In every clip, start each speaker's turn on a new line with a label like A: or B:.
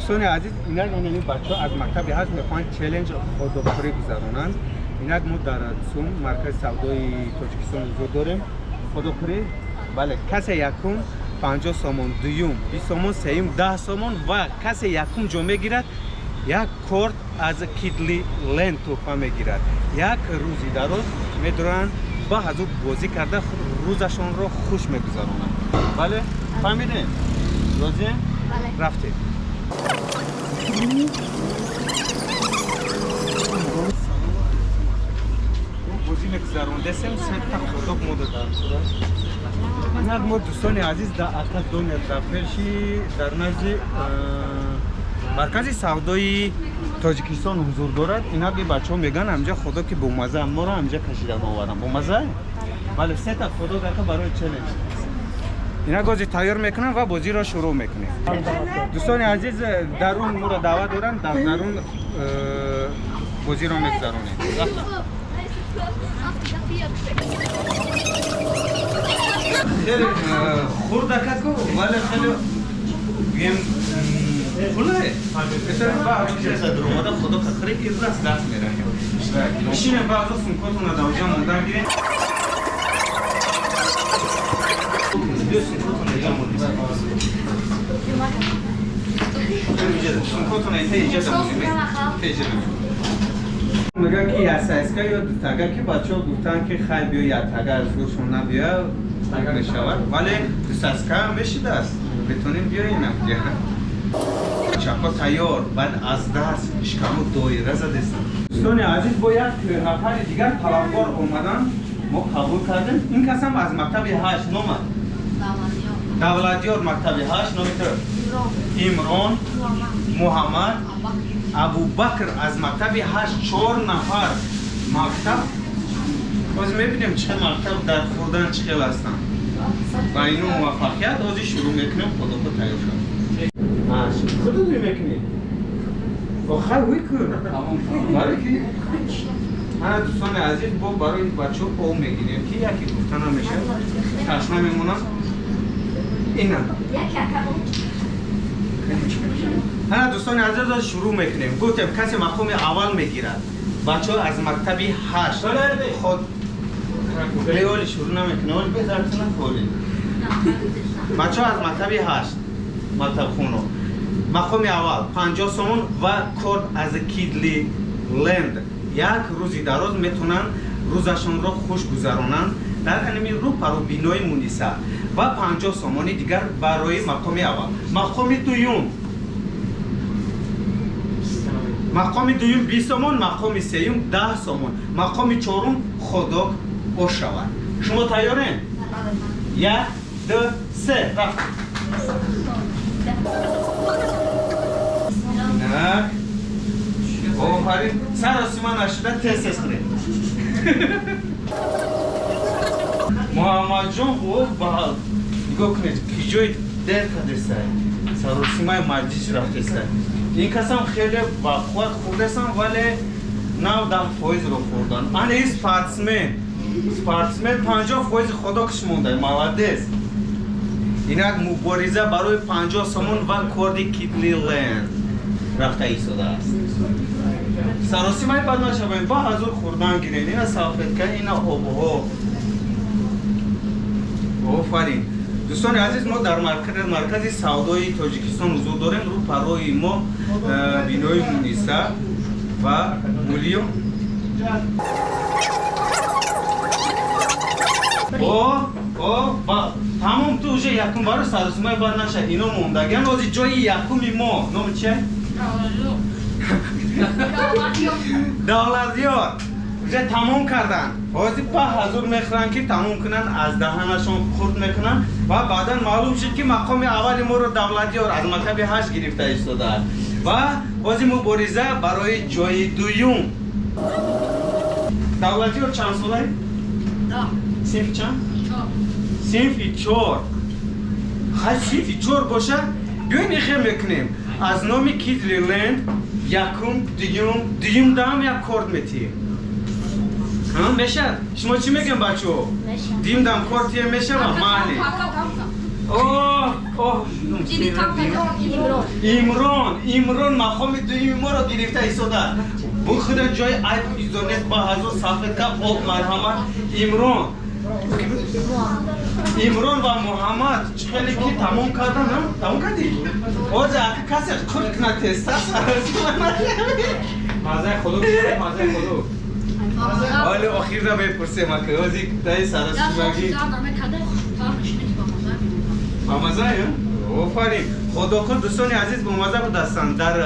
A: Дӯстони азиз, инак ин бачаҳо аз мактаби ҳашт мехоҳанд челлендж ходокхӯрӣ гузаронанд. Инак мо дар ЦУМ, маркази савдои Тоҷикистон ҳузур дорем. Ходокхӯрӣ, бале, касе якум 50 сомон, дуюм 20 сомон, сеюм 10 сомон ва касе якум ҷо мегирад, як корт аз Кидли Ленд туҳфа мегирад. Як рӯзи дароз медоранд ба ҳазур бозӣ карда рӯзашонро хуш мегузаронанд. Бале, фаҳмидем? Розием? Рафтем. Бозӣ мегузарондесем, сета ходок мо додам. Инак мо, дӯстони азиз, дар ака донер, дар пеши, дар назди маркази савдои Тоҷикистон ҳузур дорад. Инак и бачаҳо мегӯянд, ҳамҷа ходоки бомаза, моро ҳамҷа кашидан оварам. Бомаза? Бале, сета ходок ака барои челлендж. Инак ҳозир тайёр мекунам ва бозиро шурӯъ мекунем. Дӯстони азиз, дарун моро даъват доранд, дар дарун бозиро мегузаронем. Хеле хурдакаку, вале хеле гӯем хулае. Омада худо хахри иррас даст мераҳем. Бишинем, баъзо сумкотона давҷа мондан гирем. Сумкотона иҷа монем. Мегӯянд ки ясайска ё дутага, ки бачаҳо гуфтанд, ки хай биё ятага, аз гӯшон набиё мешавад, вале дусаска мешидааст, метонем биёем. Чапа тайёр, баъд аз даст ишкаму доира задестам. Дӯстони азиз, бо як нафари дигар талабгор омадан, мо қабул кардем. Ин касам аз мактаби ҳашт, номад Давлатёр, мактаби ҳашт, номи ту? Имрон Муҳаммад Абубакр аз мактаби ҳашт, чор нафар мактаб. Ҳозир мебинем, чӣ хел мактаб дар хурдан чӣ хел ҳастанд ва ино муваффақият. Ҳозир шурӯъ мекунем, ходоко тайёр шавад. Худо дуй мекунӣ? Охай ҳуй кун. Барои ки ҳана, дӯстони азиз, бо барои бачаҳо об мегирем, ки яке гуфта намешавад, ташна мемонам. Ина ҳана, дӯстони азиз, шурӯъ мекунем. Гуфтем, касе мақоми аввал мегирад, бачаҳо аз мактаби ҳашт ход оли шурӯъ намекунем, оли безартина холи. Бачаҳо аз мактаби ҳашт, мактабхоно, мақоми аввал 50 сомон ва корт аз Кидли Ленд. Як рӯзи дароз метавонанд рӯзашонро хуш гузаронанд дар анами рӯпару бинои Муниса ва 50 сомони дигар барои мақоми аввал. Мақоми дуюм, мақоми дуюм 20 сомон, мақоми сеюм 10 сомон, мақоми чорум ходок ош шавад. Шумо тайёрем? Як, ду, се, рафт. Инак, офарин, саросима нашуда, тез тез хӯред. Муҳаммадҷон ба нигоҳ кунед, ки ҷои дер кардесай, саросимаи маҷлис рафтесай. Ин касам хеле бақувват хӯрдесам, вале нав 10%-ро хӯрдан. Ана ин спортсмен, спортсмен 50% ходокш монда, молодец. Инак мубориза барои 50 сомон ва корди Кидли Ленд рафта истодааст. Саросимаи бад нашавем, ба ҳазур хӯрдан гирем. Ина салфетка, ина обҳо. Офарин. Дӯстони азиз, мо дар маркази савдои Тоҷикистон ҳузур дорем. Рӯ парои мо бинои Муниса ва Мулиё. О, о, ба тамом, ту уже якум баро, саросимаи бад наша. Ино мондагиан ҳозир ҷои якуми мо. Номи чия? Давлатёр. Уже тамом кардан. Ҳозир ба ҳазур мехӯранд, ки тамом кунанд, аз даҳанашон хурд мекунанд ва баъдан маълум шуд, ки мақоми аввали моро Давлатёр аз мактаби ҳашт гирифта истодааст. Ва ҳозир мубориза барои ҷои дуюм. Давлатёр чанд солае? Синфи чанд? Синфи чор. Хай, синфи чор боша, биёем ихел мекунем. Аз номи Кидли Ленд якум, дуюм, дуюм даам як корт метиҳем. Мешавад? Шумо чӣ мегӯем, бачаҳо? Дуюм дам кортие мешавад? Майли. Оҳ, оҳ. Имрон, Имрон мақоми дуюми моро гирифта истода. Бу худа ҷои айб изор нест, ба ҳазор салфетка, об, марҳамат. Имрон. Имрон ва Муҳаммад хеле ки тамом кардан, тамом кардӣ? Ҳозир ака касе қурт кунад теста.
B: Мазаи худо, мазаи худо.
A: Ҳоли охирра мепурсем ака, ҳозир даи сарасимагӣ. Бамаза, офарин. Худокун, дӯстони азиз, бомаза будастанд дар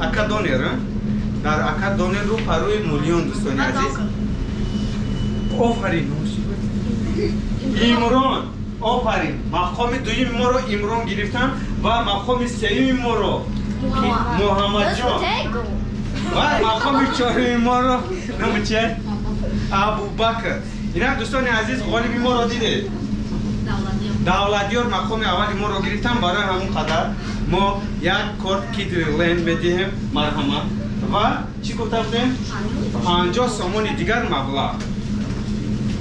A: Ака Донер, дар Ака Донер рӯ парои Мулиён, дӯстони азиз. Офарин. Имрон, офарин. Мақоми дуюми моро Имрон гирифтанд ва мақоми сеюми моро Муҳаммадҷон ва мақоми чоруми моро номи че? Абубакр. Инак, дӯстони азиз, ғолиби моро дидед. Давлатёр мақоми аввали моро гирифтан, барои ҳамон қадар мо як корт Кидленд медиҳем, марҳамат. Ва чӣ гуфта будем? 50 сомони дигар маблағ.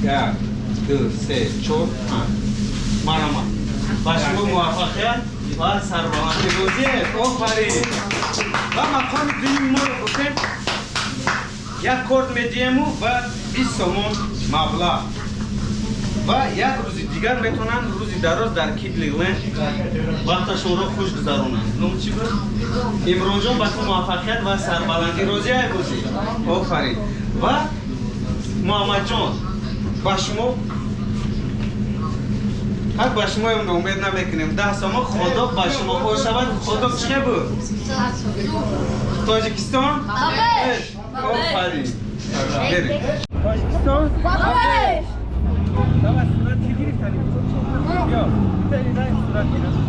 A: Як, ду, се, чор, панҷ. Марҳамат. Ба шумо муваффақият ва сарбаландӣ. Розиед? Офарин. Ва мақоми дуюми моро гуфтем, як корт медиҳему ва 20 сомон маблағ. Ва як рӯзи дигар метавонанд рӯзи дароз дар Кидли Ленд вақташонро хуш гузаронанд. Ном чӣ буд? Имронҷон, ба ту муваффақият ва сарбаландӣ. Розия бозӣ, офарин. Ва Муҳаммадҷон, ба шумо ҳак, ба шумо ноумед намекунем, 10 сомон. Худо ба шумо хуш шавад. Худо чӣ буд? Тоҷикистон, офарин. Тоҷикистон. Давай, сурат гирифтани. Ё, сурат гирифт.